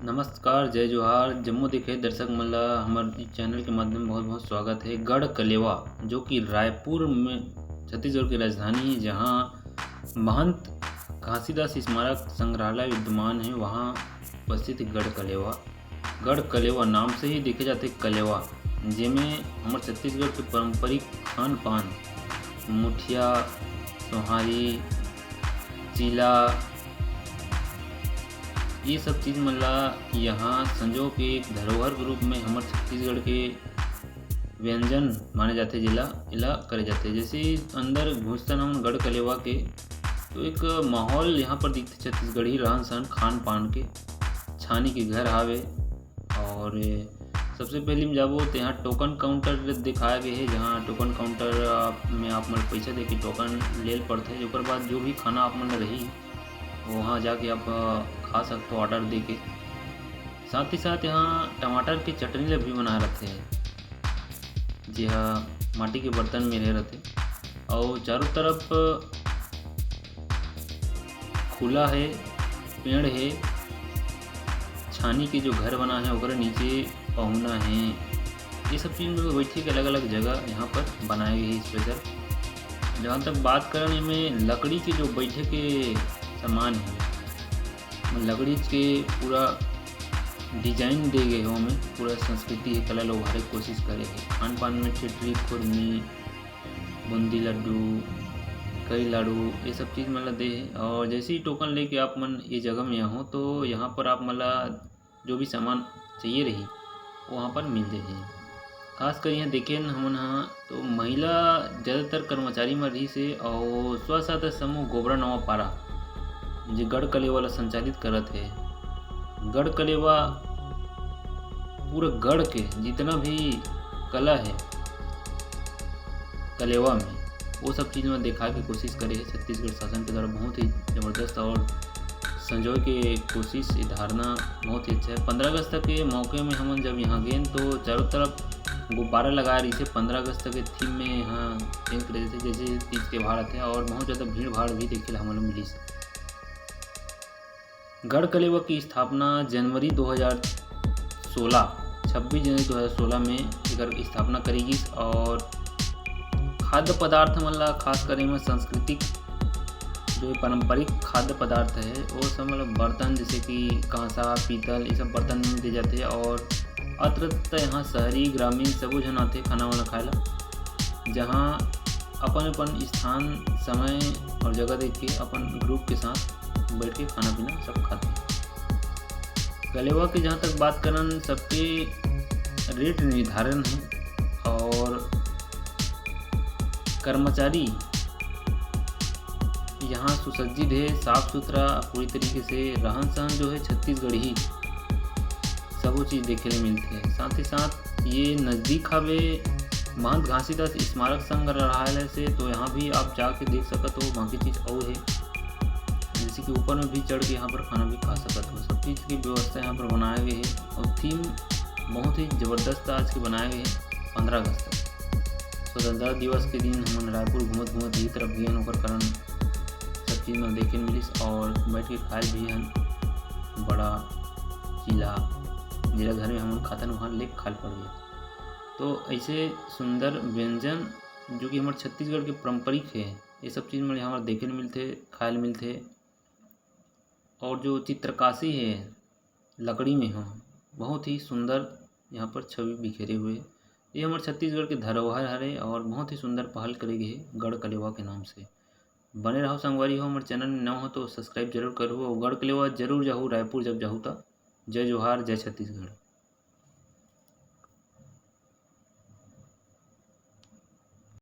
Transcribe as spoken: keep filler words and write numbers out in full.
नमस्कार, जय जोहार, जम्मो देखे दर्शक मन ला हमर चैनल के माध्यम बहुत बहुत स्वागत है। गढ़ कलेवा, जो कि रायपुर में, छत्तीसगढ़ की राजधानी, जहाँ महंत घासीदास स्मारक संग्रहालय विद्यमान है, वहाँ उपस्थित है गढ़ कलेवा। गढ़ कलेवा नाम से ही देखे जाते कलेवा, जेमे हमर छत्तीसगढ़ के पारंपरिक खान पान, मुठिया, सोहारी, चीला, ये सब चीज मन ला यहाँ संजो के एक धरोहर के रूप में हमर छत्तीसगढ़ के व्यंजन माने जाथे, जेला एला करे जाथे। जैसे ही अंदर घुसथन हमन गढ़ कलेवा के, तो एक माहौल यहाँ पर दिखथे छत्तीसगढ़ी रहन सहन, खान पान के। छानी के घर हावे और सबसे पहले में जाबो तो यहाँ टोकन काउंटर दिखाया गया है, जहाँ टोकन काउंटर आप, में आप मन पैसा दे के टोकन ले ल पड़थे। ओकर बाद जो भी खाना आप मन रही, वहाँ जाके आप, अ, खा सकते हो ऑर्डर दे के। साथ ही साथ यहाँ टमाटर के चटनी ला भी बना रथे, जे हा माटी के बर्तन में रहे रथे। और चारों तरफ खुला है, पेड़ है, छानी के जो घर बना है, ओकरे नीचे पहुना है। ये सब चीज में बैठे के अलग-अलग जगह यहाँ पर बनाए गए हैं स्पेशल। जहाँ तक बात करन, एमे लकड़ी के जो बैठे के सामान है, लकड़ी के पूरा डिजाइन दे गए हो, ओमे पूरा संस्कृति है, कला ला उभारे के कोशिश करे है। खान पान में ठेठरी, खुरमी, बूंदी लड्डू, करी लाडू, ये सब चीज मन ला दे हे। और जैसे ही टोकन लेके आप मन ये जगह में आहो, तो यहाँ पर आप मन ला जो भी सामान चाहिए रही, वो वहाँ पर मिल जाही। खास कर यहाँ देखेन हमन ह, तो महिला ज़्यादातर कर्मचारी मन रहिस हे और स्व सहायता समूह गोबरा नवा पारा, जे गढ़ कलेवा ला संचालित करत हे। गढ़ कलेवा पूरा गढ़ के जितना भी कला है कलेवा में, वो सब चीज में देखा के कोशिश करे हे छत्तीसगढ़ शासन के द्वारा। बहुत ही जबरदस्त और संजोए के कोशिश, ये धारणा बहुत ही अच्छा है। पंद्रह अगस्त के मौके में हमन जब यहाँ गेन, तो चारों तरफ गुब्बारा लगाए रहिस हे। पंद्रह अगस्त के थीम में यहाँ चेंज करे जाथे, जैसे तीज त्योहार आथे, और बहुत ज़्यादा भीड़ भाड़ भी देखे ला हमन ला मिलिस। गढ़ कलेवा की स्थापना जनवरी दो हज़ार सोलह, छब्बीस जनवरी दो हज़ार सोलह में एकर स्थापना करी गिस और खाद्य पदार्थ मन ला, खास कर एमा सांस्कृतिक जो पारंपरिक खाद्य पदार्थ है, वो सब मतलब बर्तन, जैसे कि कांसा, पीतल, ये सब बर्तन में दे जाथे। और अत्र त यहाँ शहरी, ग्रामीण सबो झन आथे खाना वाना खाए ला, जहाँ अपन अपन स्थान, समय और जगह देख के अपन ग्रुप के साथ बैठ के खाना पीना सब खाथे। कलेवा के जहाँ तक बात करन, सबके रेट निर्धारण है और कर्मचारी यहाँ सुसज्जित है, साफ सुथरा, पूरी तरीके से रहन सहन जो है छत्तीसगढ़ी, सबो चीज देखे ले मिलथे। साथ ही साथ ये नजदीक हवे महंत घासीदास स्मारक संग्रहालय से, तो यहाँ भी आप जाके देख सकत हो, बाकी चीज और है, जैसे कि ऊपर में भी चढ़ के यहाँ पर खाना भी खा सकत हो। सब चीज की व्यवस्था यहाँ पर बनाए गए है और थीम बहुत ही जबरदस्त आज के बनाए गए है। पंद्रह अगस्त स्वतंत्रता दिवस के दिन हमन रायपुर घूमत घूमत ये तरफ गेन, ओकर कारण सब चीज मन देखे ल मिलिस और बैठ के खाए भी हन। बड़ा चीला, जेला घर में हमन खातन, वहाँ ले खाए ल पड़ गया। तो ऐसे सुंदर व्यंजन जो कि हमर छत्तीसगढ़ के पारंपरिक है, ये सब चीज मन हमर देखे ल मिलथे, खाए ल मिलथे। और जो चित्रकाशी है लकड़ी में हो, बहुत ही सुंदर यहाँ पर छवि बिखेरे हुए। ये हमर छत्तीसगढ़ के धरोहर हरे और बहुत ही सुंदर पहल करे गे हे गढ़ कलेवा के नाम से। बने रहो संगवारी हो, हमर चैनल में नवा हो तो सब्सक्राइब जरूर करहु और गढ़ कलेवा जरूर जाहू, रायपुर जब जाहू त। जय जोहार, जय छत्तीसगढ़।